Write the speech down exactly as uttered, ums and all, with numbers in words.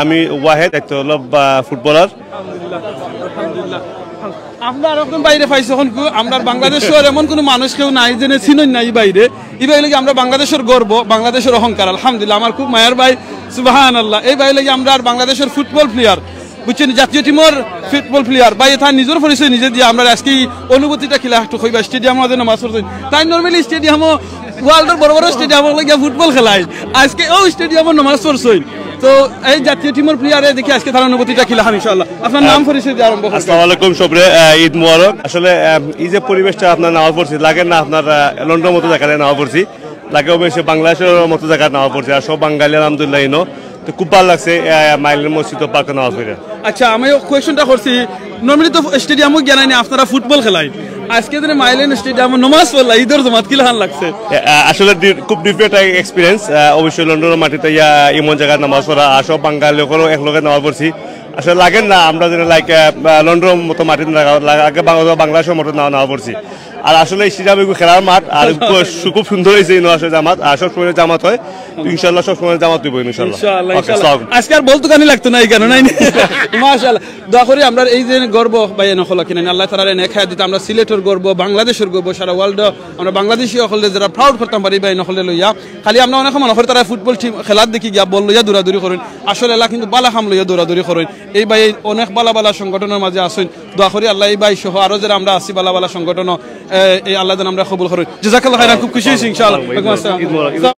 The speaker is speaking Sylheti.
আমি ওয়াহেদ, একটা হলো ফুটবলার। আলহামদুলিল্লাহ, আলহামদুলিল্লাহ। আমরা আর একজন বাইরে পাইছি এখন কু-, আমরা বাংলাদেশর এমন কোনো মানুষ কেউ নাই যেনে চিনইন না ই বাইরে। ই ভাই লাগি আমরা বাংলাদেশর গর্ব, বাংলাদেশর অহংকার। আলহামদুলিল্লাহ, আমার খুব মায়ার ভাই, সুবহানাল্লাহ। এই ভাই লাগি আমরা আর বাংলাদেশর ফুটবল প্লেয়ার, বুঝছেন, জাতীয় টিমর ফুটবল প্লেয়ার। ভাই, তার নিজর পরিচয় নিজে দিয়া আমরা আজকে ই অনুভূতিটা কিলা একটু কইবা। স্টেডিয়ামো মাঝে নামাজ পড়ছইন, তাই নরমালি স্টেডিয়ামো, ওয়ার্ল্ডর বড় বড় স্টেডিয়ামো লাগিয়া ফুটবল খেলায়, আজকে ও স্টেডিয়ামো নামাজ পড়ছইন। তো এই জাতীয় টিমর প্লেয়ারে দেখি আজকে তার অনুভূতিটা কিলা, ইনশাআল্লাহ। আপনার নাম পরিচয় দিয়ে আরম্ভ করুন। আসসালামু আলাইকুম সবরে, আহ, ঈদ মোবারক। আসলে, আহ, এই যে পরিবেশটা আপনার নামাজ পড়ছি, লাগে না আপনার, আহ, লন্ডন মতো জায়গায় নামাজ পড়ছি, লাগে অবশ্যই বাংলাদেশর মতো জায়গায় নামাজ পড়ছি। আর সব বাঙালি আলহামদুলিল্লাহ ইনো, তো খুব ভালো লাগছে, আহ, মাইলেন মসজিদ পার্কে নামাজ পড়ে। আচ্ছা, আমি কোয়েশ্চেনটা করছি, নরমালি তো স্টেডিয়ামো গিয়া নাই না আপনারা ফুটবল খেলায়, আজকে দিনে মাইলেন স্টেডিয়ামো নামাজ পড়লা, ঈদর জমাত কিলাখান লাগছে? আহ, আসলে ডি-, খুব ডিফারেন্ট এক্সপিরিয়েন্স। আহ, অবশ্যই লন্ডনের মাটিতে ইয়া এমন জায়গায় নামাজ পড়া, আর সব বাঙালি অকলও একলগে নামাজ পড়ছি। আসলে লাগে না আমরা যেন লাইক, আহ, লন্ডনের মতো মাটিত লাগা-, লাগা-, আগে বাংলা-, বাংলাদেশর মতো নামাজ পড়ছি। আর আসলে স্টেডিয়াম এগু খেলার মাঠ, আর খুব, খুব সুন্দর হয়েছে ইনো আসলে জামাত, আর সবসময় জামাত হয়, ইনশাল্লাহ সবসময় জামাত হইব ইনশাল্লাহ। ইনশাআল্লাহ, OK, ইনশাআল্লাহ। আসসালামু আলাইকুম। আজকে আর বল দোকানি লাগতো না, এই কারণে নাই নি? মাশাআল্লাহ। দোয়া করি আমরা এই যে গর্ব ভাই নকল কিনা আল্লাহ তাআলারে নেক হায়াত দিতে, আমরা সিলেটর গর্ব, বাংলাদেশর গর্ব, সারা ওয়ার্ল্ড আমরা বাংলাদেশি অকলরে যারা প্রাউড করতাম পারি ভাই নকলে লইয়া। খালি আমরা অনেক মনে করি তারা ফুটবল টিম খেলার দেখি গিয়া বল লইয়া দৌড়াদৌড়ি করেন, আসলে এলা কিন্তু বালা কাম লইয়া দৌড়াদৌড়ি করেন। এই ভাই অনেক বালা বালা সংগঠনের মাঝে আছেন, দোয়া করি আল্লাহ এই ভাই সহ আরো যারা আমরা আছি বালা বালা সংগঠন, এ, এই আল্লাহ যেন আমরা কবুল করেন। জাযাকাল্লাহ খাইরান, খুব খুশি হয়েছি ইনশাআল্লাহ। ওয়ালাইকুম আসসালাম।